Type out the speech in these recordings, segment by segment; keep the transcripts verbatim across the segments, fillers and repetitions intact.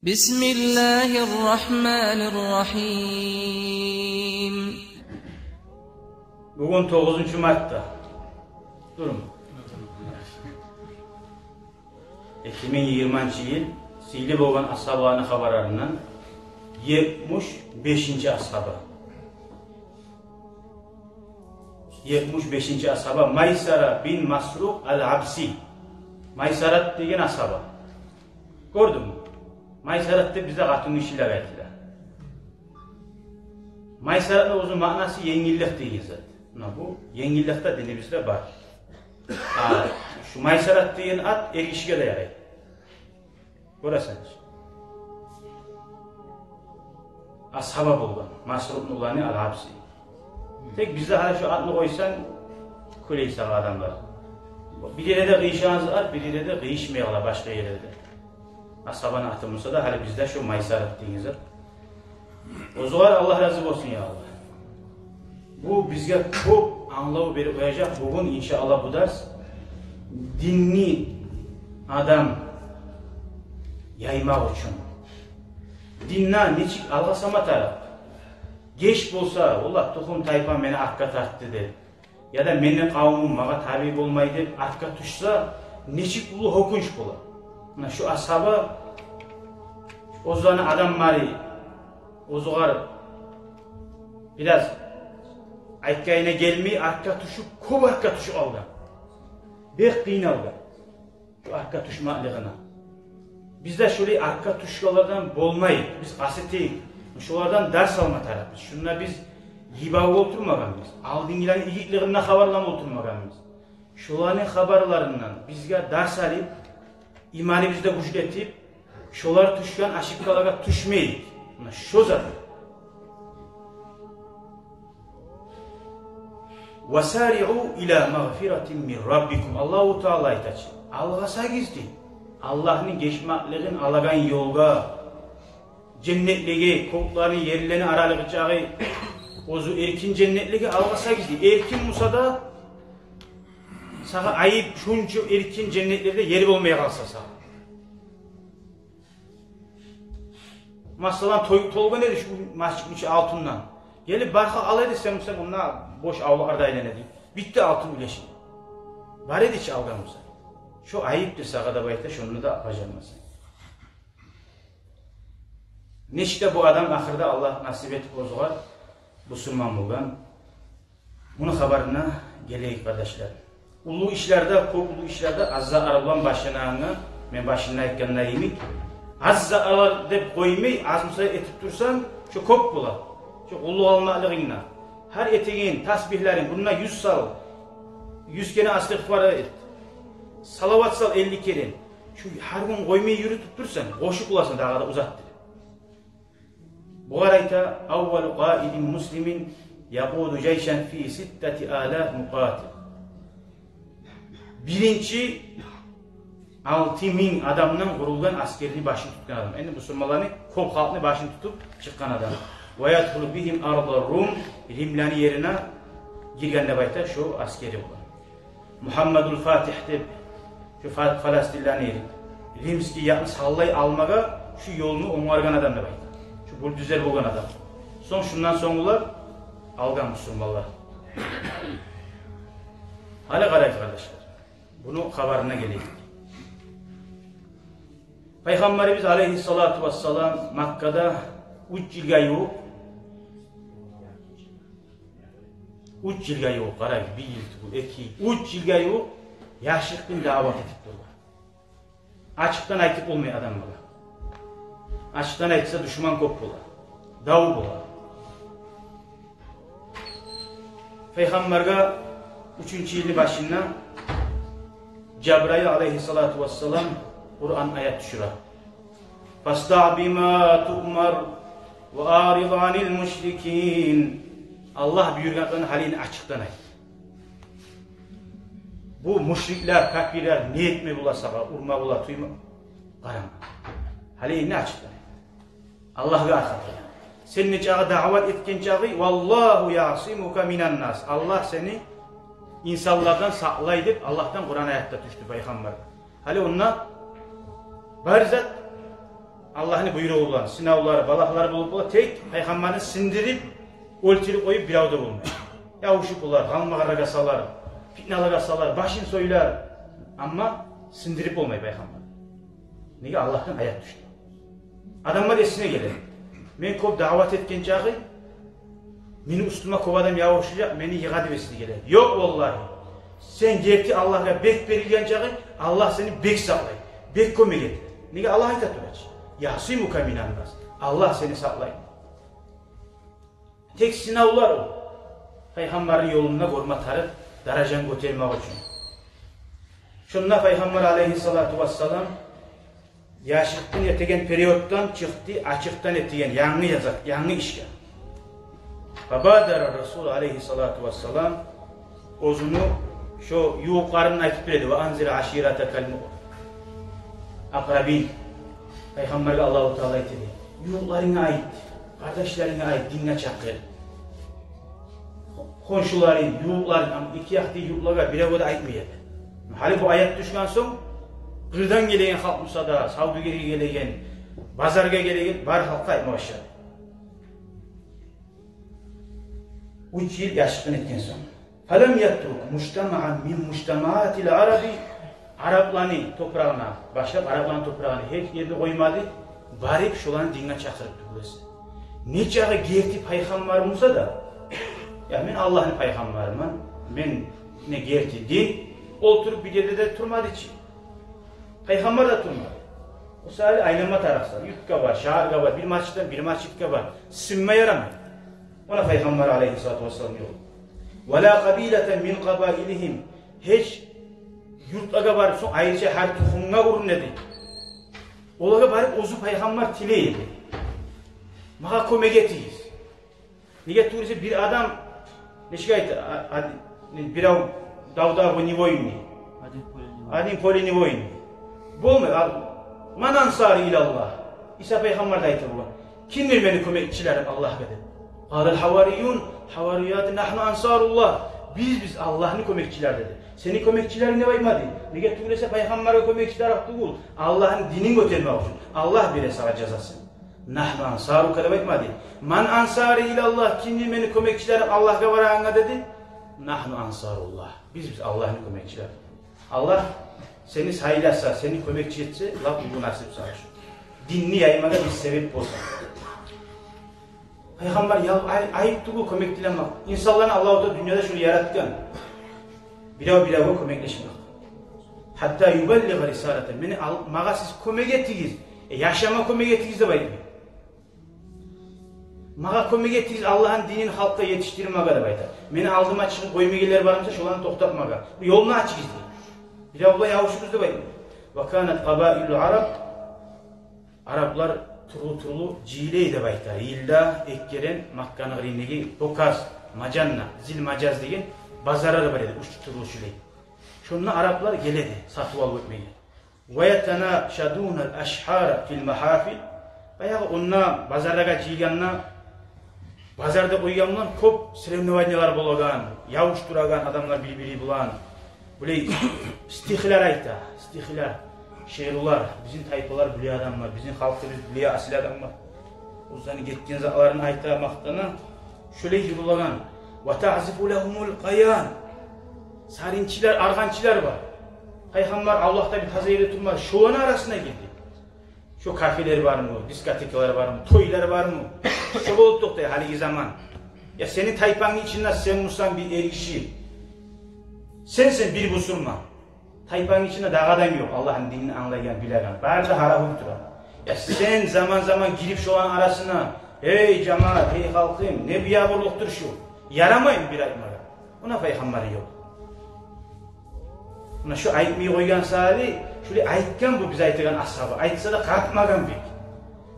بسم الله الرحمن الرحيم. Бугюн тогъузунчу мартда. Дюрмю? Эки минг йигирманчы йыл, сыйлы болгъан асгьабаланы хабарларындан етмиш бешинчи асгьаба. Етмиш бешинчи асгьаба Майсара бин Масрукъ ал-Абси. Майсарат деген асгьаба. Гёрдюнгмю? Майсарат деп бизде къатынгишилеге айтыла. Майсаратны оьзю маънасы енгиллик деген зат. Муна бу енгиллик де динибизде бар. А шу Майсарат деген ат эргишиге де ярай. Гёресен чи. Асгьаба болгъан, Масрукъну уланы ал-Абси. Тек бизде гьали шу атны къойсанг, кюлей сагъа адамлар. Бир ерде къыйышагъан ат, бир ерде къыйышмай къала башгъа ерлерде. Асгьабаны аты буса да, гьали бизде шу Майсарат деген зат. Оьзюгер Аллагь рази болсун, я Аллагь. Бу бизге кёп англав берип къояжакъ бугюн, иншааллагь, бу дарс. Динни адам яймакъ учун. Динде нечик алгъасама тарыкъ. Геч болса, валлагь, тухум-тайпам мени артгъа тартды деп, яда мени къавумум магъа табиъ болмай деп артгъа тюшсе, нечик уллу гьёкюнч бола. Муна шу асгьаба оьзлени адамлары, оьзюгер бираз айтгъанына гелмей, артгъа тюшюп, кёп артгъа тюшюп къалгъан. Бек къыйналгъан шу артгъа тюшмеклигине. Биз де шолай артгъа тюшгенлерден болмайыкъ, биз къаст этейик. Шолардан дарс алма тарыкъбыз. Шунда биз гьибав болтурмагъанбыз, алдынгъыланы игитлигинден хабарлама болтурмагъанбыз. Шоланы хабарларындан бизге дарс алып, иманыбызны да гючлетип, шолар тюшген ошибкалагъа тюшмейик. Муна шо зат. «Ва сариъу ила магъфиратин мин раббикум». Аллагьу Таала айта чы: «Алгъасагъыз, – дей, – Аллагьны гечмеклигин алагъан ёлгъа, женнетлеге, кёклени, ерлени аралыгъы чакъы оьзю эркин женнетлеге алгъасагъыз», – дей. Эркин буса да, сагъа айып, шунча эркин женнетлерде ер болмай къалса сагъа. Масала, той толгъан эди шу межитни ичи алтындан. Гелип бархы ал эди, сен буса мунда бош авлакъларда айлана эдинг. Битди алтын уьлешинг. Бар эди чи алгъан буса. Шо айыпдыр сагъа деп айта, шону да бажармасанг. Нечик де бу адам ахырда Аллагь насип этип оьзюгер бусурман болгъан. Муну хабарына гелейик, къардашлар. Уллу ишлерде, кёп уллу ишлерде аз зарар булан башланагъангъа, мен башында айтгъаным йимик, аз зарар деп къоймай, аз буса этип турсанг, шо кёп бола. Шо къуллукъ къылмакълыгъынгда. Гьар этеген тасбигьлеринг, гюнде юз сал, юз керен астагъфируллагь эт, салават сал элли керен. Шо гьар гюн къоймай юрютюп турсанг, къошуп боласан дагъы да узатдырып. Бугъар айта: «Аввалу къаидин муслимин якъуду жайшан фи ситтати алаф мукъатил». Биринчи алты минг адамдан къурулгъан аскерни башын тутгъан адам. Энни бусурманланы, кёп халкъны башын тутуп чыкъгъан адам. «Ва ядхулу бигьим арда Рум», римлени ерине гирген деп айта, шо аскери болгъан. Мугьаммадул Фатигь деп, шо Фа-, Фаластинлени ери, римский якъны савлай алмагъа шо ёлну онгаргъан адам деп айта. Шо бульдозер болгъан адам. Сонг шундан сонг олар алгъан бусурманлар. Гьали къарайыкъ, къардашлар. Буну хабарына гелейик. Пайхаммарыбыз алайгьиссалату вассалам Маккада уьч йылгъа ювукъ, уьч йылгъа ювукъ, къарайыкъ, бир йыл тюгюл, эки йыл, уьч йылгъа ювукъ яшлыкъдан даъват этип тургъан. Ачыкъдан айтып болмай адамлагъа. Ачыкъдан айтса, душман кёп бола, дав бола. Пайхаммаргъа уьчюнчю йылны башында Жабрайыл алайгьиссалату вассалам Къуран аят тюшюре: «Фасдаъ бима туъмар ва аъриз анил мушрикин». Аллагь буюргъан гьалин ачыкъдан айт. Бу мушриклер, капирлер не этме бола сагъа, урма бола, тюйме, къарама. Гьали энни ачыкъдан айт. Аллагьгъа аркъа тая. Сен не чакъы даъват этген чакъы, «Валлагьу яъсимука минан нас». Аллагь сени инсанлардан сакълай деп Аллагьдан Къуран аятда тюшдю пайхаммаргъа. Гьали онда бар зат Аллагьны буйругъу булан сынавлар, балагьлар болуп бола, тек пайхаммарны сындырып, оьлтюрюп къоюп бирев де болмай. Ябушуп болар, къалмагъаллагъа салар, питналагъа салар, башын сойлар. Амма сындырып болмай пайхаммар. Неге? Аллагьдан аят тюшдю. Адамлар эсине геле: «Мен кёп даъват этген чакъы, мени уьстюме кёп адам ябушажакъ, мени йыгъа», — деп эсине геле. Ёкъ, валлагь. Сен герти Аллагьгъа бек берилген чакъы, Аллагь сени бек сакълай, бек кёмек эте. Неге? Аллагь айта тура чы: «Яъсимука минан-нас». Аллагь сени сакълай. Тек сынавлар о, пайхаммарны ёлунда гёрме тарыкъ, даражаны гётермек учун. Шонда пайхаммар алейгьиссалату вассалам яшыртгъын этеген периоддан чыкъды ачыкъдан этеген янгы языкъ, янгы ишге. Фабадара Расул алейгьиссалату вассалам оьзюню шо ювукъларын айтып береди: «Ва анзир аширатакал акърабин». Пайхаммаргъа Аллагьу Таала айтады: «Ювукъларынга айт, къардашларынга айт, динге чакъыр». Хоншуларын, ювукъларын, ам эки якъдагъы ювукълагъа, биревге де айтмай эди. Гьали бу аят тюшген сонг, къырдан гелеген халкъ буса да, савдюгерге гелеген, базаргъа гелеген, бары халкъгъа айтма башлады. Уьч йыл яшыртгъын этген сонг. Фалам ятрук мужтамаан мин мужтамаатил араби, арапланы топурагъына, башлап арапланы топурагъына, гьеч ерни къоймады, барып шоланы динге чакъырып тюгюл эсе. Нечакъы герти пайхаммар буса да, «Я, мен Аллагьны пайхаммарыман, мен не герти дин», олтуруп бир ерде де турмады чы. Пайхаммар да турмады. О саялы айланма тарыкъсан, юртгъа бар, шагьаргъа бар, бир межитден бир межитге бар, сынма ярамай. Она пайхаммар алейгьиссалату вассалам ёкъ. Вала къабилатан мин къабаилигьим. Гьеч юртлагъа барып сонг, айрыча гьар тухумгъа урун эди. Олагъа барып оьзю пайхаммар тилей эди: «Магъа кёмек этигиз». Неге тюгюл эсе, бир адам, нечик айта, а-, а-, бирев: «Дав-дав не войны, один в поле не воин». Болмай. А, «Ман ансари илаллагь?» Иса пайхаммар да айта болгъан: «Кимдир мени кёмекчилерим Аллагьгъа?» — деп. Къалал хавариюн, хаварият: «Нагьну ансаруллагь». «Биз, биз Аллагьны кёмекчилери», — деди. Сени кёмекчилеринг деп айтмады. Неге тюгюл эсе, пайхаммаргъа кёмекчи тарыкъ тюгюл, Аллагьны динин гётермек учун. Аллагь бере сагъа жазасын. «Нагьну ансарука» деп айтмады. «Ман ансари илаллагь», кимдир мени кёмекчилерим Аллагьгъа барагъангъа, деди. «Нагьну ансаруллагь», биз, биз Аллагьны кёмекчилери. Аллагь сени сайласа, сени кёмекчи этсе, лап уллу насип сагъа шу. Динни яймагъа бир себеп болса. Пайхаммар ял-, ай-, айып тюгюл кёмек тилемек. Инсанланы Аллагьу Таала дюньяда шулай яратгъан. Бирев-биревге кёмеклешмек. Гьатта юбаллигъа рисалата. Мени ал-, магъа сиз кёмек этигиз. Э, яшама кёмек этигиз деп айтмай. Магъа кёмек этигиз Аллагьны динин халкъгъа етишдирмеге деп айта. Мени алдыма чыгъып къоймайгъанлар бар буса, шоланы токътатмагъа. Ёлну ачыгъыз дей. Бирев булан ябушугъуз деп айтмай. Ва канат къабаилул араб. Араплар тюрлю-тюрлю жыйылай деп айта. Йылда эки керен Макканы къырыйындагъы Боказ, Мажанна, Зил Мажаз деген базарлар бар эди, уьч тюрлю шулай. Шонда араплар геле эди сатып алып этмеге. Ва ятанашадунал ашгьара фил магьафил. Баягъы онда базарлагъа жыйылгъанда, базарда къойгъан булан кёп соревнованиялар болагъан, ябушдурагъан адамлар бир-бири булан. Булай стихлер айта, стихлер, шиърулар, бизин тайпалар булай адамлар, бизин халкъыбыз булай асил адамлар. Оьзлени гетген затларын айта, макътана, шолай йыгъылагъан. Ва таъзифу лагьумул къаян. Сарынчылар, аргъанчылар бар. Пайхаммар авлакъда бир таза ерде турмады, шоланы арасына гирди. Шо кафелер бармы, дискотекалар бармы, тойлар бармы? Шо болуп токътай гьалиги заман. Я сени тайпангны ичинде сен бусанг бир эркиши, сенсен бир бусурман. Тайпангны ичинде дагъы адам ёкъ Аллагьны динин англайгъан, билеген. Бары да гьарап уруп тура. Я сен заман-заман гирип шоланы арасына: «Гьей жамаат, гьей халкъым, не биябурлукъдур шу?» Ярамаймы бир айтмагъа? Она пайхаммар ёкъ. Муна шу айтмай къойгъан саялы, шулай айтгъан бу биз айтагъан асгьаба. Айтса да къатмагъан бек.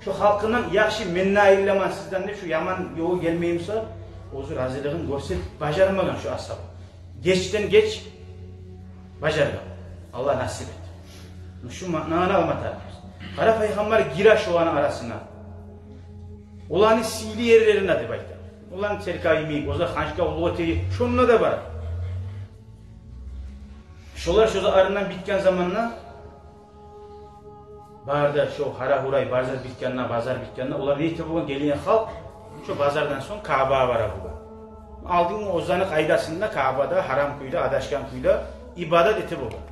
Шу халкъындан яхшы мен де айрыламан сизден деп, шу яман ёлгъа гелмей буса, оьзю разилигин гёрсетип бажармагъан шу асгьаба. Гечден геч бажаргъан. Аллагь насип эт. Муна шу маънаны алма тарыкъбыз. Къара, пайхаммар гире шоланы арасына. Оланы сыйлы ерлерине деп айта. Оланы церкав йимик, оьзю ханчка уллу отели, шонда да бар. Шолар шо затларындан битген заманда Бары да шо гьара-гьурай базар битгенде, базар битгенде, олар не эте болгъан? Гелген халкъ шо базардан сонг Каабагъа бара болгъан. Алдын оьзлени къайдасында Каабада гьарам кюйде, адашгъан кюйде ибадат эте болгъан.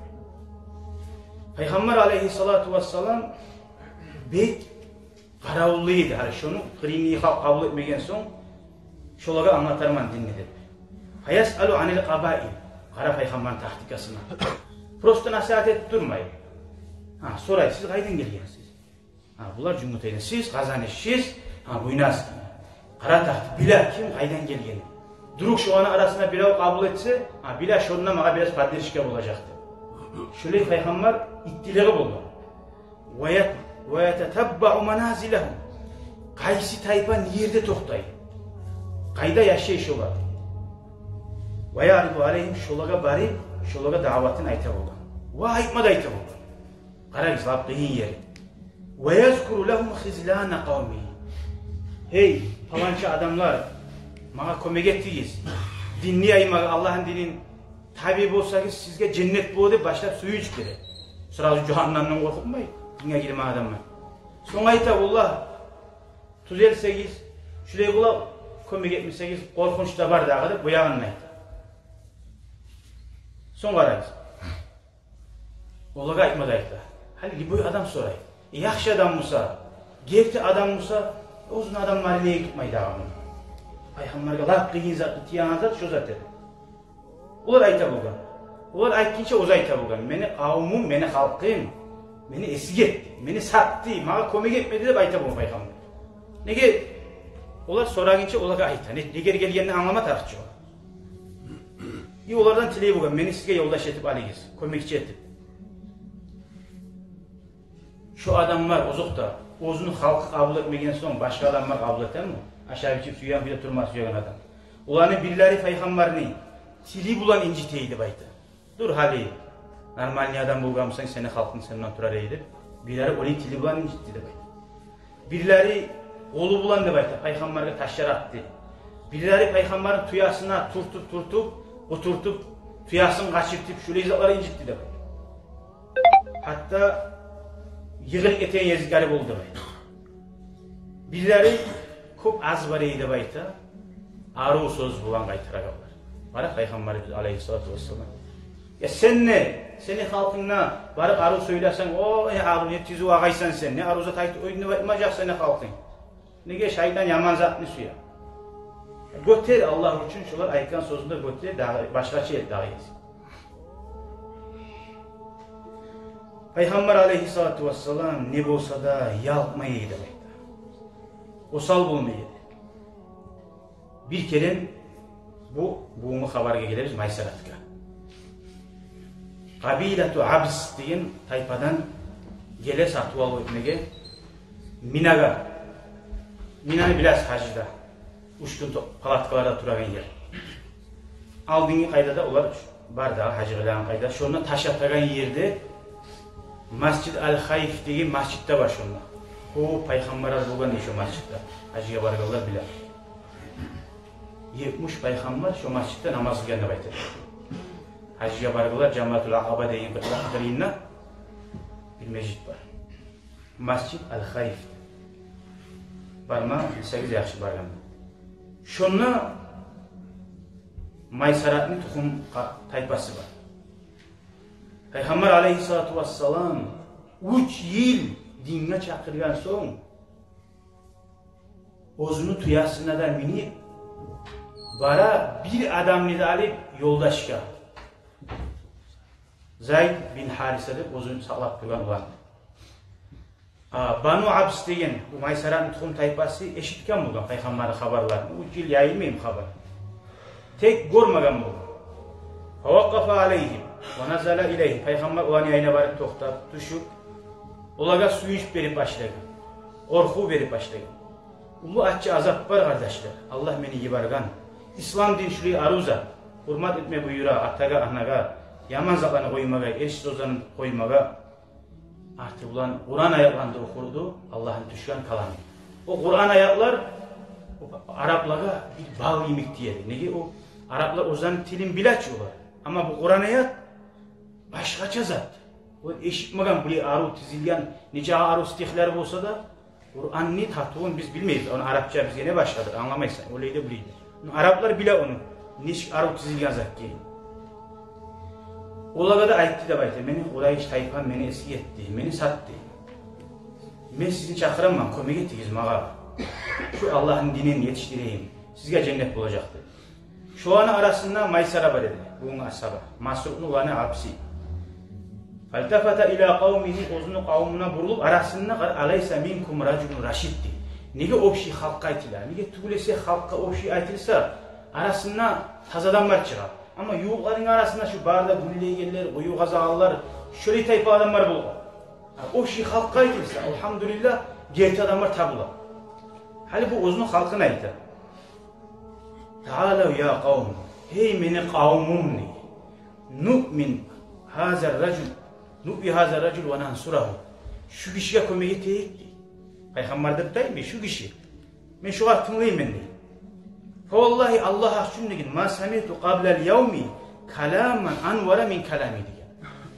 Пайхаммар алейгьиссалату вассалам бек къаравуллай эди, гьали шону къырыйны халкъ къабул этмеген сонг, шолагъа англатарман динни деп. Фаясъалу анил къабаил. Къара Пайхаммарны тактикасына. Просто насигьат этип турмай. Гьа, сорай: «Сиз къайдан гелгенсиз?» Гьа, булар Жюнгютейден. «Сиз къазанышсыз?» Гьа, Буйнакск. Къара тактика, биле ким къайдан гелгенин. Вдруг шоланы арасында бирев къабул этсе, гьа, биле, шонда магъа бираз поддержка болажакъ деп. Шолай Пайхаммар иттилиги болгъан. Ва ят-, ва ятатаббаъу маназилагьум. Къайсы тайпа не ерде токътай, къайда яшай шолар. Ва яъриду алейгьим, шолагъа барып, шолагъа даъватын айта болгъан. Ва айтма да айта болгъан. Къарагъыз, лап къыйын ери. Ва язкуру лагьум хизлана къавмигьи. «Гьей, паланча адамлар, магъа кёмек этигиз. Динни яймагъа, Аллагьны динин таби болсагъыз, сизге женнет болур», — деп башлап сююнч бере. Сразу жагьаннемден къоркъутмай динге гирме адамны. Сонг айта: «Валлагь, тюзелсегиз, шулай бола, кёмек этмесегиз, къоркъунч да бар дагъы», — деп бу ягъын айта. Сонг къарагъыз. Олагъа айтма да айта. Гьали любой адам сорай. Яхшы адам буса, герти адам буса, оьзюню адамлары неге тутмай дагъы муну? Пайхаммаргъа лап къыйын зат, тиеген зат шо зат эди. Олар айта болгъан. Олар айтгъынча оьзю айта болгъан: «Мени къавмум, мени халкъым мени эсгертди, мени сатды, магъа кёмек этмеди», — деп айта болгъан Пайхаммар. Неге? Олар сорагъынча олагъа айта. Не, неге гелгенин англама тарыкъ чы о. И олардан тилей болгъан: «Мени сизге ёлдаш этип алыгъыз, кёмекчи этип». Шо адамлар, озокъда, оьзюню халкъы къабул этмеген сонг, башгъа адамлар къабул этеми? Ашап-ичип, сюйген кюйде турма сюеген адам. Оланы бирлери Пайхаммарны тили булан инжите эди деп айта. «Дур, гьали нормальный адам болгъан бусанг, сени халкъынг сенден турар эди», — деп. Бирлери ону тили булан инжитди деп айта. Бирлери къолу булан деп айта, Пайхаммаргъа ташлар атды. Бирлери Пайхаммарны тюесине тюртюп-тюртюп, къутуртуп, тюесин къачыртып, шулай затлар инжитди деп айта. Гьатта йыгъылып гетеген ерлери болду деп айта. Бирлери кёп аз бар эди деп айта, арив сёз булан къайтарагъанлар. Къара Пайхаммарыбыз алейгьиссалату вассалам: «Я сен не, сени халкъынга барып арив сёйлесенг, о, не арив, не тизив агъайсан сен, не арив зат айтып къойдунг», — деп айтмажакъ сени халкъынг. Неге? Шайтан яман затны сюе. Гётер, Аллагь учун, шолар айтгъан сёзню де гётер, дагъы башгъача эт дагъы. Пайхаммар алейгьиссалату вассалам не болса да ялкъмай эди деп айта. Осал болмай эди. Бир керен бу, бугюнгю хабаргъа гелебиз, Майсаратгъа. Къабилату Абс деген тайпадан геле сатыв-алыв этмеге Минагъа. Минаны билесиз, гьажда уьч гюн то-, палаткаларда турагъан ер. Алдынгы къайдада олар бар дагъы, гьажгъа барагъан къайда. Шонда таш атагъан ерде Масжид Ал-Хайф деген масжид де бар шонда. О, пайхаммарлар болгъан дей шо масжидде. Гьажгъа баргъанлар биле. Етмиш пайхаммар шо масжидде намаз къылгъан деп айтады. Гьажгъа баргъанлар Жамратул Акъаба деген къырыйында бир межит бар. Масжид Ал-Хайф. Барма билсегиз яхшы баргъанда. Шонда Майсаратны тухум къа-, тайпасы бар. Пайхаммар алейгьиссалату вассалам уьч йыл динге чакъыргъан сонг, оьзюню тюесине де минип бара, бир адамны да алып ёлдашгъа, Зайд бин Гьариса деп оьзюн сакълап тургъан улан. А, Бану Абс деген бу Майсаратны тухум тайпасы эшитген болгъан пайхаммарны хабарларын. Уьч йыл яйылмаймы хабар? Тек гёрмеген болгъан. Фавакъкъафа алайгьим ва назала илайгьим. Пайхаммар оланы янына барып токътап, тюшюп, олагъа сююнч берип башлагъан, къоркъув берип башлагъан. Уллу аччы азап бар, къардашлар. Аллагь мени йиберген. Ислам дин шулай арив зат. Гьюрмет этме буюра атагъа, анагъа, яман затланы къоймагъа, эрши сёзлени къоймагъа. Арты булан Къуран аятланы да охурду, Аллагьны тюшген каламы. О Къуран аятлар о араплагъа бир бал йимик тиеди. Неге? О араплар оьзлени тилин биле чи олар. Амма бу Къуран аят башгъача зат. О эшитмеген булай арив тизилген, нече арив стихлер болса да, Къуранны татывун биз билмейбиз. Ону арапча бизге не башгъадыр, англамайсан. Олай да булай да. Ну, араплар биле ону, нечик арив тизилген зат экенин. Олагъа да айтды деп айта: «Мени Къурайыш тайпам мени эсгик этди, мени сатды. Мен сизни чакъыраман, кёмек этигиз магъа. Шу Аллагьны динин етишдирейим, сизге женнет болажакъ», — деп. Шоланы арасында Майсара бар эди, бугюнгю асгьаба, Масрукъну уланы Абси. Фальтафата иля къавмигьи, оьзюню къавмуна бурулуп, арасында къар: «Алайса минкум ражулун рашид», — дей. Неге общий халкъгъа айтыла? Неге тюгюл эсе халкъгъа общий айтылса, арасында таза адамлар чыгъа. Амма ювукъларыны арасында шу бары да гюллейгенлер, къую къазагъанлар, шолай тайпа адамлар болгъан. А общий халкъгъа айтылса, алгьамдулиллагь, герти адамлар табула. Гьали бу оьзюню халкъына айта. «Таалав я къавм, гьей мени къавмум, — дей. — Нуъви гьаза ражул, нуъви гьаза ражул ва нансурагьу. Шу гишиге кёмек этейик», — дей. Пайхаммар деп айтмай, шу гиши. «Мен шугъар тынглайман», — дей. «Фаваллагьи, Аллагь гьакъ учун, — деген, — ма самиъту къаблал явми каламан анвара мин каламигьи», — деген.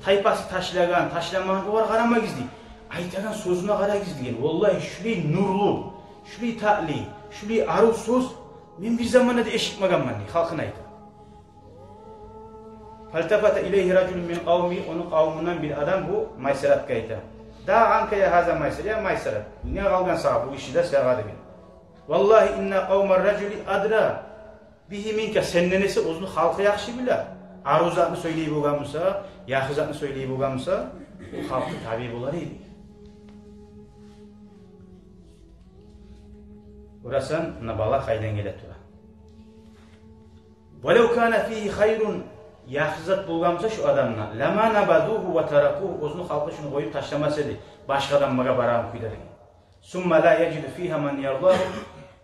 Тайпасы ташлагъан, ташламагъан, огъар къарамагъыз, дей. Айтагъан сёзюне къарагъыз, деген. Валлагь, шулай нурлу, шулай татли, шулай арив сёз мен бир заманда да эшитмегенмен, дей, халкъына айта. Фальтафата илейгьи ражулун мин къавмигьи, ону къавмундан бир адам бу Майсаратгъа айта. «Даъ анка я гьаза Майсара, я Майсарат, не къалгъан сагъа бу иши де сагъа», — деген. «Валлагьи инна къавмар ражули адра бигьи минка, сенден эсе оьзюню халкъы яхшы биле. Арив затны сёйлей болгъан буса, яхшы затны сёйлей болгъан буса, о халкъгъа табий болар эди». Гёресен, муна бала къайдан геле тура. «Валав кана фигьи хайрун, яхшы зат болгъан буса шу адамда, лама набазугьу ва таракугьу, оьзюню халкъы шуну къоюп ташламас эди, башгъа адамлагъа барагъан кюйде», — деген. «Сумма ла яжиду фигьа ман ярдагьу,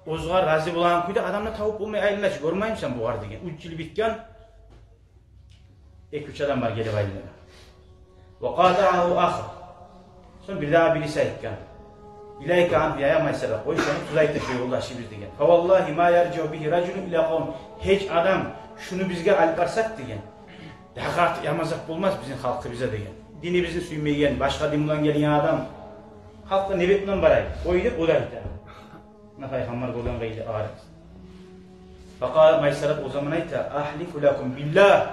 оьзюне рази болагъан кюйде адамны табып болмай айлана чы, гёрмеймисен бугъар», — деген. Уьч йыл битген, эки-уьч адам бар гелип айлана. «Ва къатаъагьу ахар». Сонг бирдагъы бириси айтгъан: «Илайка ангьу, я, я Майсара, къой шону, тюз айта шу ёлдашыбыз», — деген. «Фаваллагьи ма яржиъу бигьи ражулун иля къавми. Гьеч адам шуну бизге алып барсакъ, — деген, — дагъы артыкъ яман зат болмас бизин халкъыбызгъа, — деген. — Динибизни сюймейген, башгъа дин булан гелген адам халкъгъа не бет булан барай? Къой», — деп о да айта. Муна Пайхаммар гёрген къайда агъар. Факъала Майсарат, о заман айта: «Агьлифу лакум биллагь,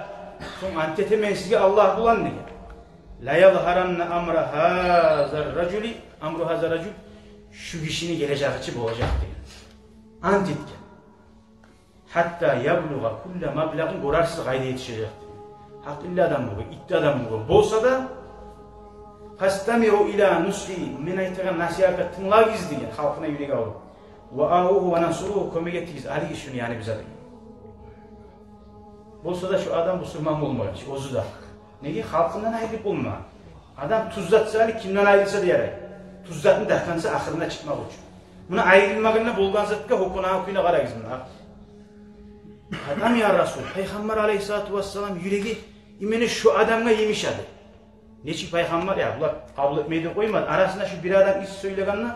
сонг ант этемен сизге Аллагь булан, — деген, — ла язгьаранна амра гьаза ражули, амру гьаза ражул, шу гишини гележеги чи болажакъ, — деген. — Ант этген. Гьатта яблугъа кулла маблагъин, гёрерсиз къайда етишежек, — деген. — Гьакъыллы адам болгъан, итти адам болгъан болса да, фастамиъу иля нусгьи, мен айтагъан насигьатгъа тынглагъыз, — деген, халкъына юрек авуруп. — Ва агьугьу ва нансуругьу, кёмек этигиз, алыгъыз шуну яныбызгъа», — деген. Болса да шу адам бусурман болмагъан чы, оьзю де. Неге? Халкъындан айрылып болмагъан. Адам тюз зат саялы кимден айрылса да ярай. Тюз затны дагъы да ахырына чыкъмакъ учун. Муна айрылмагъанда болгъан затгъа, гьёкюнеген кюйюне къарагъыз муна. Адам, я Расул, Пайхаммар алайгьиссалату вассалам юреги именно шу адамгъа йимишеди. Нечик Пайхаммар, я, булар къабул этмей деп къоймады. Арасында шу бир адам ис сёйлегенде,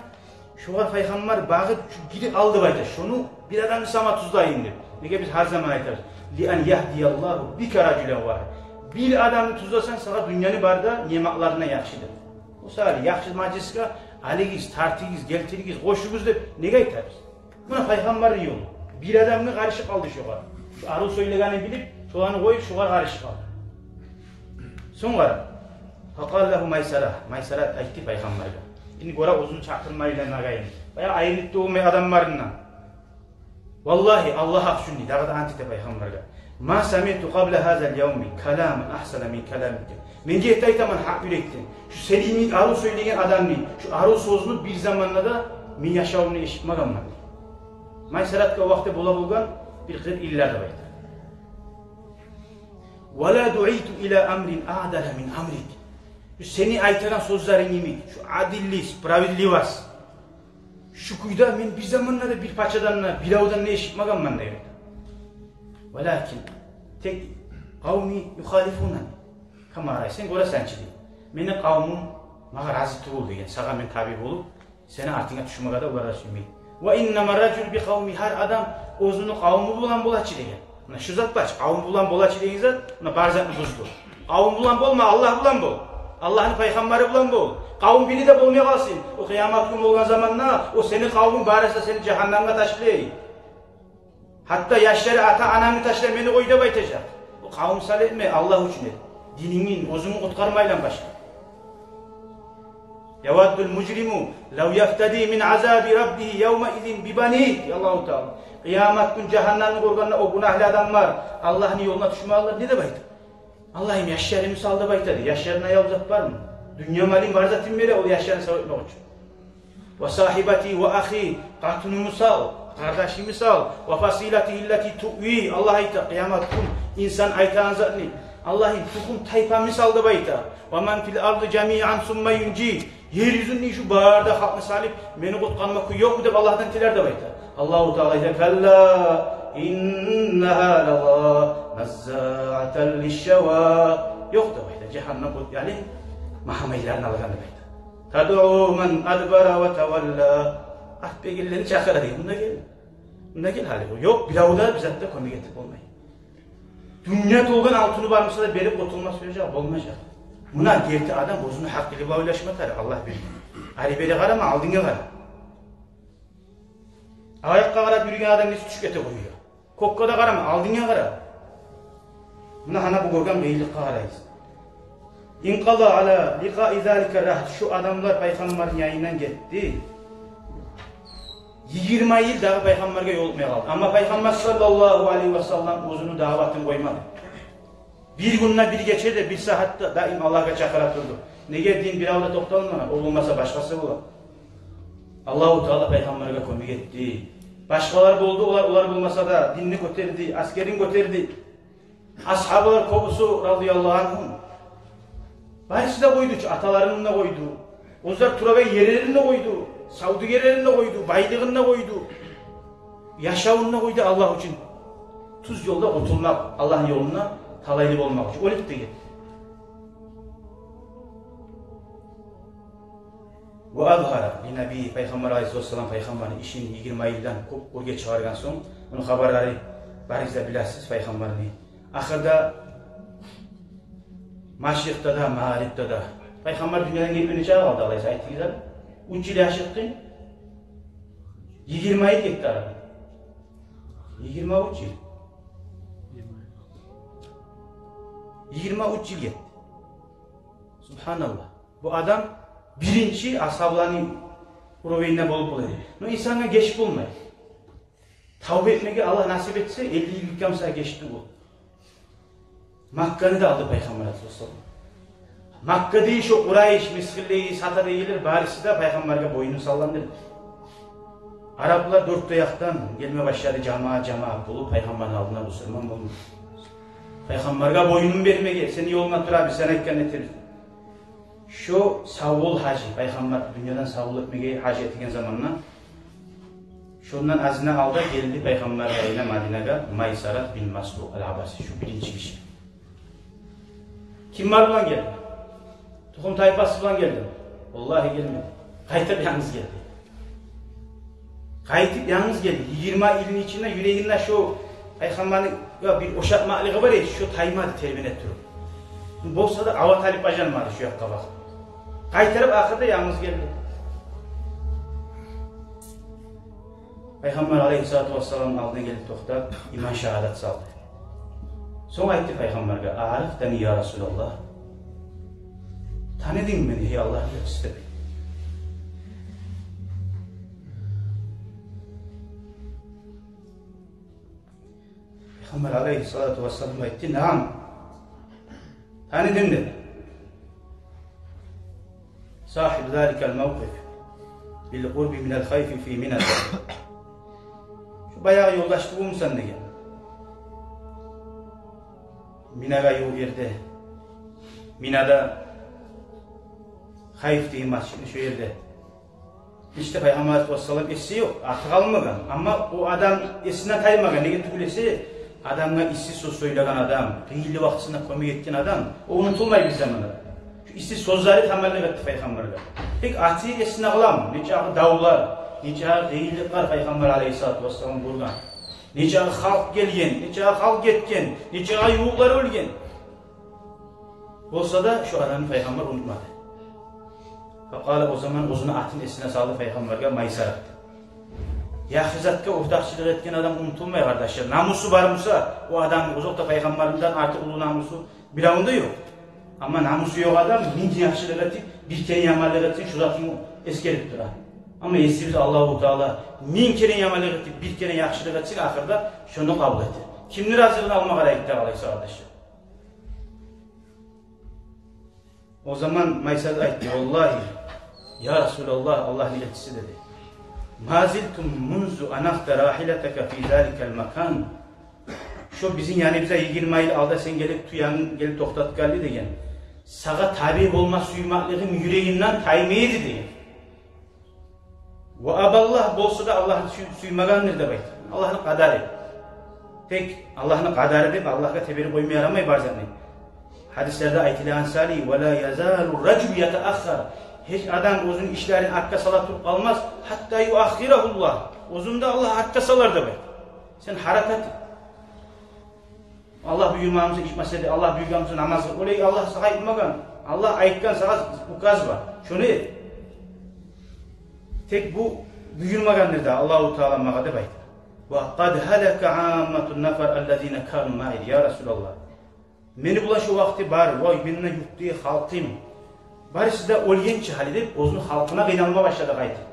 шогъар Пайхаммар багъып, шу гирип алды деп айта. Шону бир адамны сама тюзлейим деп. Неге биз гьар заман айтабыз: «Ли ан ягьдияллагьу бика ражулан вагьид». Бир адамны тюзлесенг, сагъа дюньяны бары да ниъматларындан яхшыдыр. О саялы яхшы мажлисге алыгъыз, тартыгъыз, гелтиригиз, къошугъуз деп неге айтабыз? Муна Пайхаммарны ёлу. Бир адамгъа къарышып къалды шогъар. Шу арив сёйлегенни билип, шоланы къоюп, шогъар къарышып къалды. Сонг къара. Факъала лагьу Майсара. Майсара айтды Пайхаммаргъа. Энни гёре, оьзюн чакъырмайлы нагайын. Баягъы айрылып да болмай адамларындан. «Валлагьи, Аллагь гьакъ учун, — дей, дагъы да ант эте Пайхаммаргъа. — Ма самиъту къабла гьазал явми каламан агьсана мин каламика. Мен герти айтаман гьакъ юрекден, шу сени йимик арив сёйлейген адамны шу арив сёзюн бир заманда да мен яшавумда эшитмегенмен», — дей. Майсаратгъа о вакъти бола болгъан бир къыркъ йыллар деп айта. «Ва ла дуъиту иля амрин аъдала мин амрик. Шу сени айтагъан сёзлеринг йимик, шу адиллик, справедливость, шу кюйде мен бир заманда да бир пачадан да, биревден де эшитмегенмен», — дей. «Валакин, тек, къавми юхалифунани, кама рай, сен гёресен чи, — дей, — мени къавмум магъа рази тюгюл, — деген, — сагъа мен табий болуп, сени артынга тюшмеге де олар да сюймей. Ва иннама ражул би къавми, гьар адам оьзюню къавму булан бола чы», — деген. Муна шу зат бар чы, къавму булан бола чы деген зат, муна бар затны бузду. Къавму булан болма, Аллагь булан бол. Аллагьны пайхаммары булан бол. Къавум бири де болмай къалсын. О къыямат гюн болгъан заманда о сени къавумунг барысы да сени жагьаннамгъа ташлай. Гьатта яшлары ата-ананы ташлай, мени къой деп айтажакъ. О къавум сал этме, Аллагь учун эт. Динингни, оьзюнгню къутгъармайлан башгъа. Яваддул мужриму лав яфтади мин азаби раббигьи явмаизин бибанигь. Аллагьу Таала. Къыямат гюн жагьаннамны гёргенде о гюнагьлы адамлар Аллагьны ёлуна тюшмеге алар, не деп айта? Аллагьым, яшларымны сал деп айтады. Яшларына аяв зат бармы? Дюнья малын, бар затын бере ол яшларын сав этмек учун. Ва сагьибати ва ахи, къатынымны сал, къардашымны сал, ва фасилати ллати туви, Аллагь айта, къыямат гюн инсан айтагъан затны, Аллагьым, тухум-тайпамны сал деп айта. Ва ман фил арди жамиан сумма юнжи, ер юзюнде шу бары да халкъны салып, мени къутгъарма кюй ёкъму деп Аллагьдан тилер деп айта. Аллагьу Таала айта: «Калла иннагьа лаза, наззаатан лишшава». Ёкъ деп айта, жагьаннам от яли магьамайларын алгъан деп айта. «Тадъу ман адбара ва тавалла». Арт бергенлени чакъыра дей. Мунда гел. Мунда гел гьали. Ёкъ, бирев де бир зат да кёмек этип болмай. Дюнья толгъан алтыны бар буса да берип къутулмас, оьзю болмажакъ. Муна герти адам оьзюню гьакъылы булан ойлашма тарыкъ, Аллагь берген. Ари-бери къарама, алдынга къара. Аякъгъа къарап юрюген адам нечик тюшюп гете къоюгъа. Кёкге де къарама, алдынга къара. Муна гьана бу гёрген къыйынлыкъгъа къарайбыз. Инкъада ала ликъаи залика рагьт, шу адамлар пайхаммарны янындан гетди. Йигирма йыл дагъы пайхаммаргъа ёлукъмай къалды. Амма пайхаммар саллаллагьу алайгьи ва саллам оьзюню даъватын къоймады. Бир гюн де, бир гече де, бир сагьат да даим Аллагьгъа чакъыра турду. Неге дин бирев де токъталмагъан, о болмаса башгъасы бола. Аллагьу Таала пайхаммаргъа кёмек этди. Башгъалар болду, олар, олар болмаса да динни гётерди, асгерин гётерди. Асгьабалар кёбюсю, радияллагьу ангьум, барысы да къойду чу, аталарын да къойду, оьзлер турагъан ерлерин де къойду, савдюгерлерин де къойду, байлыгъын да къойду, яшавун да къойду Аллагь учун. Тюз ёлда къутулмакъ, Аллагьны ёлунда талайлы болмакъ учун оьлюп де гетди. Ва азгьара ли набийи, пайхаммар алайгьиссалату вассалам пайхаммарны ишин йигирма йылдан кёп оьрге чыгъаргъан сонг, ону хабарлары барыгъыз да билесиз, пайхаммарны. Ахырда машрикъда да, магърибде де. Пайхаммар дюньядан гетмеге нече къалды, алайса, айтыгъыз гьали? Уьч йыл яшыртгъын. Йигирма йыл гетди арада. Йигирма уьч йыл. Йигирма уьч йыл гетди. Субгьаналлагь. Бу адам биринчи асгьабаланы уровеньде болуп бола эди. Но инсангъа геч болмай. Тавба этмеге Аллагь насип этсе, элли йыл битген буса, геч тюгюл. Макканы да алды пайхаммар алайгьиссалам. Маккадагъы шо Къурайш, мисгиллей, сатадагъылар барысы да пайхаммаргъа боюнун салгъан эди. Араплар дёрт де якъдан гелме башлады, жамаат-жамаат болуп, пайхаммарны алдына бусурман болду. Пайхаммаргъа боюнун бермеге, сени ёлунга турабыз, сен айтгъанны этербиз. Шо савбол гьажи, пайхаммар дюньядан савбол этмеге гьажи этген заманда, шондан азына алда гелди пайхаммар янына Мадинагъа Майсарат бин Масрукъ ал-Абаси, шу биринчи гиши. Кимлер булан гелди? Тухум-тайпасы булан гелдими? Валлагьи, гелмеди. Къайтып янгыз гелди. Къайтып янгыз гелди. Йигирма йылны ичинде юрегинде шо пайхаммарны, я, бир ошатмакълыгъы бар эди, шо таймады тербене туруп. Болса да, ават алып бажармады шо якъгъа бакъып. Къайтарып, ахырда янгыз гелди. Пайхаммар алайгьиссалату вассаламны алдына гелип токътап, иман шагьадат салды. Сонг айтды пайхаммаргъа: «Аърафтани, я Расулаллагь? Таныдынгмы мени, гьей Аллагьны элчиси?» — деп. Пайхаммар алайгьиссалату вассалам айтды: «Наам, таныдым», — деди. «Сагьиб заликал мавкъиф бил къурби минал хайфи фи Мина». Шо баягъы ёлдаш тюгюлмюсен деген. Минагъа ювукъ ерде. Минада Хайф деген межитни шо ерде. Иште, пайхаммар алайгьиссалату вассалам эси ёкъ, аты къалмагъан. Амма о адам эсине таймагъан. Неге тюгюл эсе, адамгъа исси сёз сёйлеген адам, къыйынлы вакътисинде кёмек этген адам, о унутулмай бир заманда. Шу исси сёзлери таманлыкъ этди пайхаммаргъа. Тек аты эсине къаламы? Нечакъы давлар, нечакъы къыйынлыкълар пайхаммар алайгьиссалату вассалам гёрген. Нечакъы халкъ гелген, нечакъы халкъ гетген, нечакъы ювукълар оьлген. Болса да, шо адамны пайхаммар унутмады. Факъала, о заман оьзюню атын эсине салды пайхаммаргъа Майсара. Яхшы затгъа ортакъчылыкъ этген адам унутулмай, къардашлар. Намусу бар буса, о адамны, озокъда, пайхаммарындан артыкъ уллу намусу биревню де ёкъ. Амма намусу ёкъ адам минг яхшылыкъ этип, бир керен яманлыкъ этсин, шо затны эсгерип тура. Амма Есибиз Аллагьу Таала минг керен яманлыкъ этип, бир керен яхшылыкъ этсин, ахырда шону къабул этер. Кимни разилигин алмагъа герек, къардашлар? О заман Майсар айтды: «Валлагьи, я Расулаллагь, Аллагьны элчиси, — деди. — Ма зильту мунзу анахта рахилатака фи заликал макан». Шо бизин яныбызгъа йигирма йыл алда сен гелип, тюенг гелип токътатгъанлы деген, сагъа табиъ болма сюймеклигим юрегимден таймай эди деген. Ва абаллагь, болса да Аллагьны сюй-, сюймегендир деп айтды. Аллагьны къадары. Тек Аллагьны къадары деп Аллагьгъа теберип къойма ярамай бар затны. Гьадислерде айтылагъан саялы: «Ва ла язалу ражулу ятааххар». Гьеч адам оьзюню ишлерин артгъа сала туруп къалмас. «Хатта юаххирагьуллагь». Оьзюн де Аллагь артгъа салар деп айтды. Сен гьаракат эт. Аллагь буюрмагъан буса ичмесе де, Аллагь буюргъан буса намаз къыл. Олай Аллагь сагъа айтмагъан. Аллагь айтгъан, сагъа указ бар. Шону эт. Тек бу буюрмагъандыр да Аллагьу Таала магъа деп айтды. «Ва къад гьалака амматун нафар аллазина кану маи, я Расулаллагь». Мени булан шо вакъти бар, вай, мени юртдагъы халкъым, барысы да оьлгенче гьали деп, оьзюню халкъына къыйналма башлады къайтып.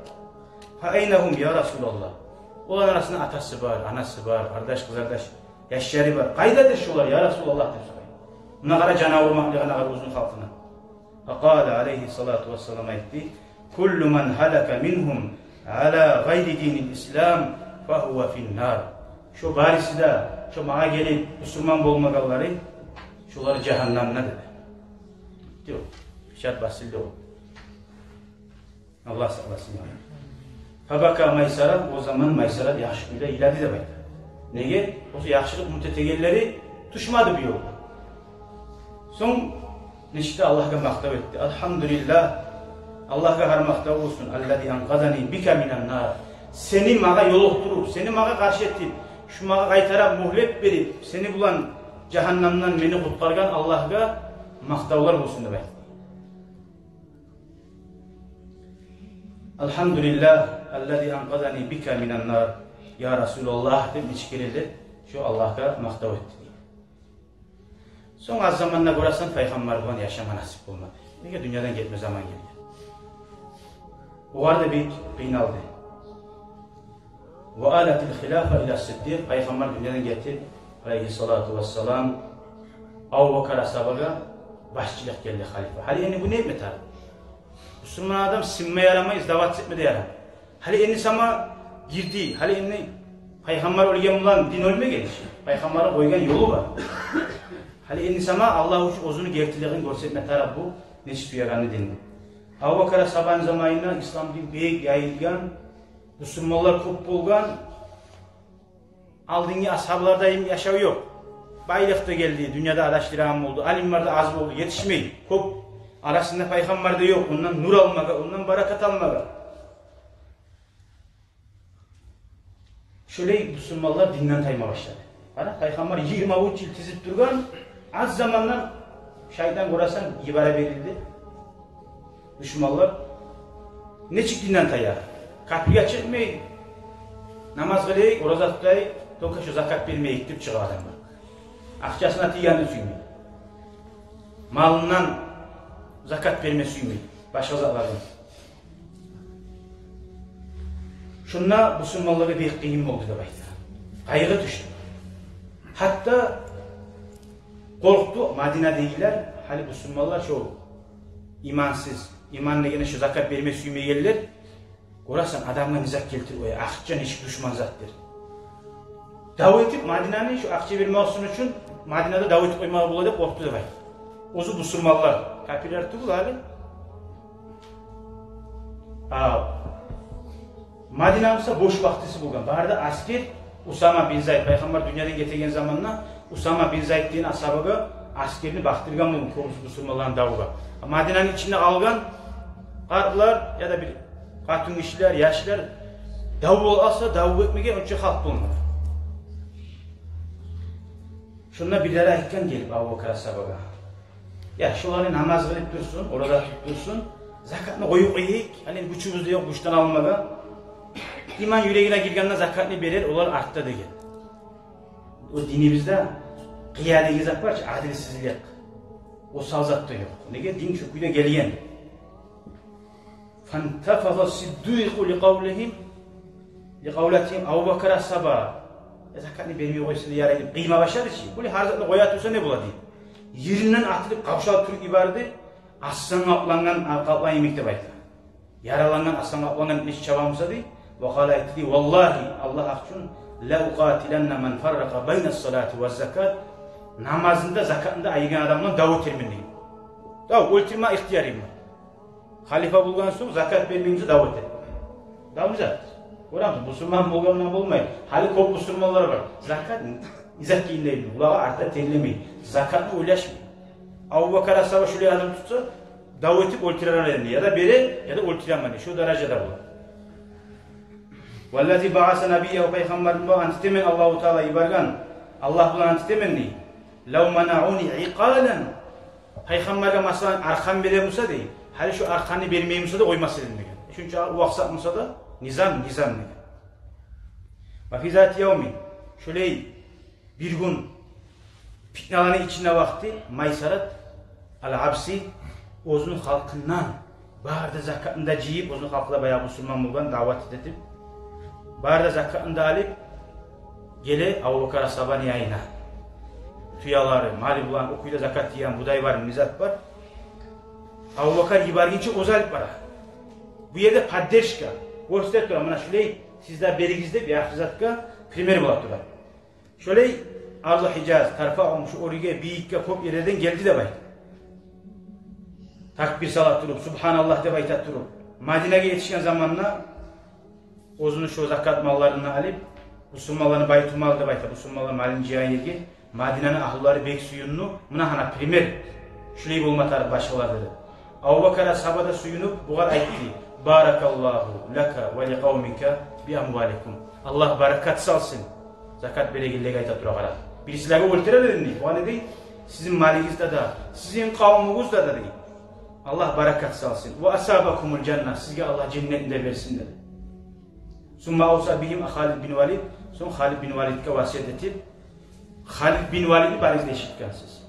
«Фа айна гьум, я Расулаллагь?» Оланы арасында атасы бар, анасы бар, къардаш-къызардаш, яшлары бар. «Къайдадыр шолар, я Расулаллагь?» — деп сорай. Муна къара, жан авурмакълыгъына къара оьзюню халкъына. Факъала алайгьи салату вассалам, айтды: «Куллу ман гьалака мингьум ала гъайри динил ислам, фагьува финнар». Шо барысы да, шо магъа гелип бусурман болмагъанлары, шолар жагьаннамда, — деди. Ёкъ, печать басылды о. Аллагь сакъласын. Фабака Майсара, о заман Майсара яхшы кюйде йылады деп айта. Неге? Оьзю яхшылыкъ умут этегенлери тюшмеди бу ёлгъа. Сонг нечик де Аллагьгъа макътав этди. «Алгьамдулиллагь, Аллагьгъа гьар макътав болсун, аллази анкъазани бика минан нар». Сени магъа ёлукътуруп, сени магъа къаршы этип, шу магъа къайтара мюгьлет берип, сени булан жагьаннамдан мени къутгъаргъан Аллагьгъа макътавлар болсун деп айтды. «Алгьамдулиллагь, аллази анкъазани бика минан нар, я Расулаллагь», — деп нече керен де шо Аллагьгъа макътав этди. Сонг аз заманда гёресен, пайхаммар булан яшама насип болмады. Неге? Дюньядан гетме заман гелди. Огъар да бек къыйналды. «Ва алатил хилафа ила Сиддикъ», пайхаммар дюньядан гетип, алайгьи салату вассалам, Абубакар асгьабагъа башчылыкъ гелди, халифа. Гьали энни бу не этме тарыкъ? Бусурман адам сынма ярамай, сдаваться этме де ярамай. Гьали энни сама гирди, гьали энни пайхаммар оьлген булан дин оьлмеген чи. Пайхаммарны къойгъан ёлу бар. Гьали энни сама Аллагь учун оьзюню гертилигин гёрсетме тарыкъ бу, нечик сюегенни динни. Абубакар асгьабаны заманында ислам дин бек яйылгъан, бусурманлар кёп болгъан. Алдынгъы асгьабаларда йимик яшав ёкъ. Байлыкъ да гелди, дюньяда адашдырагъан болду, алимлер де аз болду, етишмей. Кёп арасында пайхаммар да ёкъ, ондан нюр алмагъа, ондан баракат алмагъа. Шолай бусурманлар динден тайма башлады. Къара, пайхаммар йигирма уьч йыл тизип тургъан, аз замандан шайтан, гёресен, йибере берилди. Душманлар нечик динден тая? Капирге чыкъмай, намаз къылайыкъ, ораза тутайыкъ, только шо закат бермейик деп чыгъа адамлар. Акъчасына тийгенни сюймей. Малындан закат берме сюймей. Башгъа затлардан. Шунда бусурманлагъа бек къыйын болду деп айта. Къайгъы тюшдю. Гьатта къоркъду Мадинадагъылар, гьали бусурманлар шо имансыз, иман дегенде шо закат берме сюймейгенлер, гёресен, адамгъа не зат гелтирип къоя, акъча нечик душман затдыр. Дав этип Мадинаны шо акъча бермек учун, Мадинада дав этип къоймагъа бола деп къоркъду деп айта. Оьзю бусурманлар, капирлер тюгюл гьали. А Мадина буса бош вакътиси болгъан. Бары да аскер, Усама бин Зайд, пайхаммар дюньядан гетеген заманда Усама бин Зайд деген асгьабагъа аскерни бакъдыргъан болгъан кёбюсю бусурманланы давгъа. Мадинаны ичинде къалгъан къартлар яда бир къатынгишилер, яшлар дав болса, дав этмеге онча халкъ болмагъан. Шонда бирлери айтгъан гелип Абубакар асгьабагъа: Я, шолар намаз къылып турсун, ораза тутуп турсун, закатны къоюп къояйыкъ, гьали гючюбюз де ёкъ гючден алмагъа. Иман юрегине гиргенде закатны берер, олар артда деген. О динибизде къыядагъы зат бар чы, адилсизлик. Осал зат да ёкъ. Неге? Дин шо кюйде гелген. فانتفض الصديق لقولهم، لقولتهم. Абубакар асгьаба, э, закатны бермей къойса да ярай деп къыйма башлады чы. Булай гьар затны къоя турса не бола дей. Еринден атылып, къавшалып туруп йиберди. Аслан къаплангъан, къаплан йимик деп айта. Яралангъан, аслан къаплангъан нечик чаба буса дей. وقال, айтды дей: والله, Аллагь гьакъ учун, لأقاتلن من فرق بين الصلاة والزكاة. Намазны да, закатны да айыргъан адамдан дав этермен дей. Дав, оьлтюрме ихтиярым бар. Халифа болгъан сонг закат бермей буса дав этер. Дав не зат? Гёремисиз, бусурман болгъан булан болмай. Гьали кёп бусурманлар бар. Закат не зат экенни де билмей. Къулагъы артда терлемей. Закатны ойлашмай. Абубакар асгьаба шолай адам тутса, дав этип оьлтюрер эдим дей. Я да бере, я да оьлтюрер эдим дей. Шо даражада бола. والذي بعث نبيه, пайхаммар булан ант этемен, Аллагьу Таала йиберген Аллагь булан ант этемен дей. لو منعوني عقالا. Пайхаммаргъа, масала, аркъан бере буса дей, гьали шо аркъанны бермей буса да къоймас эдим деген. Шунча увакъсап буса да, низам, низам деген. وفي ذات يوم, шолай бир гюн питналаны ичинде вакъти Майсарат ал-Абси оьзюню халкъындан бары да закатны да жыйып, оьзюню халкъы да баягъы бусурман болгъан, дават этип, бары да закатны да алып, геле Абубакар асгьабаны янына. Тюелери, малы булан, о кюйде закат жыйгъан будай бар, не зат бар. Абубакар йибергинче оьзю алып бара. Бу ерде поддержка гёрсете тура, муна шулай сиз де беригиз деп, яхшы затгъа пример бола тура. Шолай арзу Гьижаз, Тарфагъун, шу оьрге, бийикге, кёп ерлерден гелди деп айта. Такбир сала туруп, субгьаналлагь деп айта туруп, Мадинагъа етишген заманда оьзюню шо закат малларын алып, бусурманланы байтулмал деп айта, бусурманлар малын жыйгъан ерге, Мадинаны агьлюлери бек сююндю. Муна гьана пример, шулай болма тарыкъ башгъалар деди. Абубакар асгьаба да сююнюп, бугъар айтды: بارك الله لك ولقومك بأموالكم. Аллагь баракат салсын. Закат берегенлеге айта тура, къара. Бирисилеге оьлтюрер эдим дей. Бугъар не дей? Сизин малыгъызда да, сизин къавмугъузда да дей. Аллагь баракат салсын. وأصابكم الجنة. Сизге Аллагь женнетни де берсин деди. ثم أوصى بهم خالد بن الوليد. Сонг Халид бин Валидге васият этип, Халид бин Валидни барыгъыз да эшитгенсиз.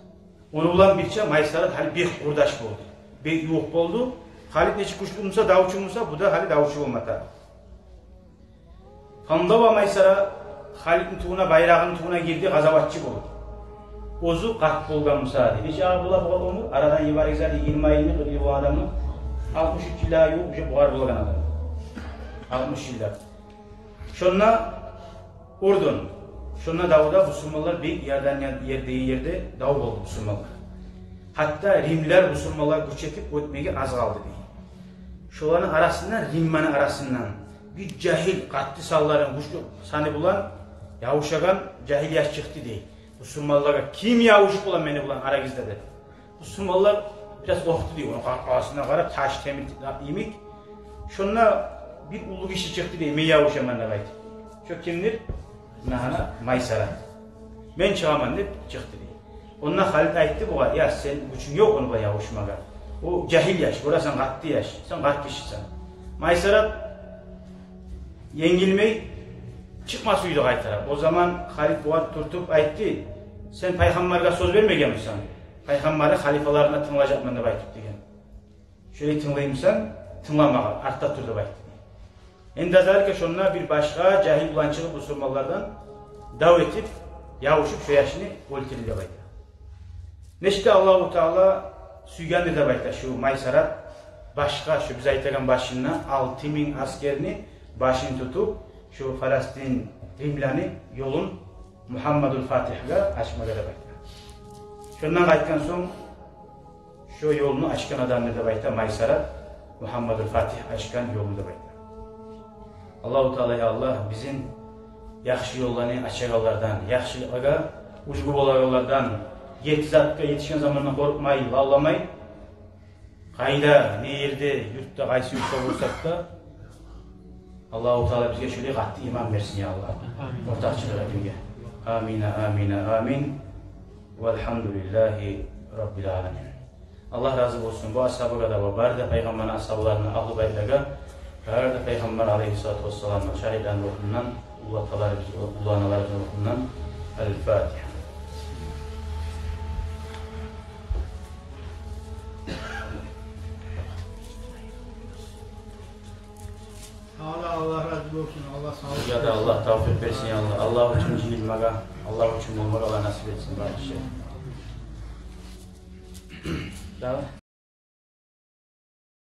Ону булан бирче Майсарат гьали бек къурдаш болду. Бек ювукъ болду. Халид нечик гючлю буса, давчу буса, бу да гьали давчу болма тарыкъ. فانضوى ميسرة, Халидни тюбюне, байрагъыны тюбюне гирди, къазаватчы болуп. Оьзю къарт болгъан буса дей. Нече агъа бола бугъар оьмюр? Арадан йиберигиз гьали йигирма йылны, къыркъ йыл болгъан адамны. Алтмыш уьч йыллар ювукъ уже бугъар болгъан адам. Алтмыш йыллар. Шонда Урдун, шонда давда бусурманлар бек, Иордания ер деген ерде дав болду бусурманлар. Гьатта римлер бусурманлагъа гюч этип оьтмеге аз къалды дей. Шоланы арасындан, римлени арасындан бир жагьил, къатты санларын, гючлю саны булан ябушагъан жагьил яш чыкъды дей. Бусурманлагъа: «Ким ябушуп бола мени булан арагъызда?» — деп. Бусурманлар бираз къоркъду дей, ону къаркъарасына къарап, таш, темир йимик. Шонда бир уллу гиши чыкъды дей, «Мен ябушаман», — деп айтып. Шо кимдир? Муна гьана Майсарат. «Мен чыгъаман», — деп чыкъды дей. Онда Халид айтды бугъар: «Я, сени гючюнг ёкъ ону булан ябушмагъа. О жагьил яш, гёресен, къатты яш. Сен къарт гишисен». Майсарат енгилмей чыкъма сюйдю къайтарып. О заман Халид бугъар тюртюп айтды: «Сен пайхаммаргъа сёз бермегенмисен, пайхаммарны халифаларына тынглажакъман деп айтып?» — деген. «Шолай тынглаймысан, тынгла магъа, артда тур», — деп айтды. Энди азарка шонда бир башгъа жагьил булан чыгъып, бусурманлардан дав этип, ябушуп, шо яшны оьлтюрдю деп айта. Нечик де Аллагьу Таала сюйгенди деп айта, шо Майсарат башгъа, шо биз айтагъан башында алты минг асгерни башын тутуп, шо Фаластин, римлени ёлун Мугьаммадул Фатигьге ачмагъа деп айта. Шондан къайтгъан сонг, шо ёлну ачгъан адамды деп айта Майсарат, Мугьаммадул Фатигь ачгъан ёлну деп айта. Аллагьу Таала, я Аллагь, бизин яхшы ёлланы ачагъанлардан, яхшылыкъгъа уьлгю болагъанлардан, герти затгъа етишген заманда къоркъмай, лавламай, къайда, не ерде, юртда, къайсы юртда болсакъ да, Аллагьу Таала бизге шолай къатты иман берсин, я Аллагь. Амин. Ортакъчылыкъ этмеге. Амин, амин, амин. Валгьамдулиллагьи раббил аламин. Аллагь рази болсун бу асгьабагъа да ва бары да пайхаммарны асгьабаларына, агьлу байтларгъа, бары да пайхаммар алайгьиссалату вассаламны шагьитлерини рухундан, уллу аталарыбыз, уллу аналарыбызны рухундан. Аль-Фатигьа. Сагъ болугъуз, Аллагь рази болсун. Аллагь сагъ болсун. Сизге де Аллагь тавфикъ берсин, я Аллагь. Аллагь учун жыйылмагъа, Аллагь учун болмагъа Аллагь насип этсин, барыбызгъа. Давай.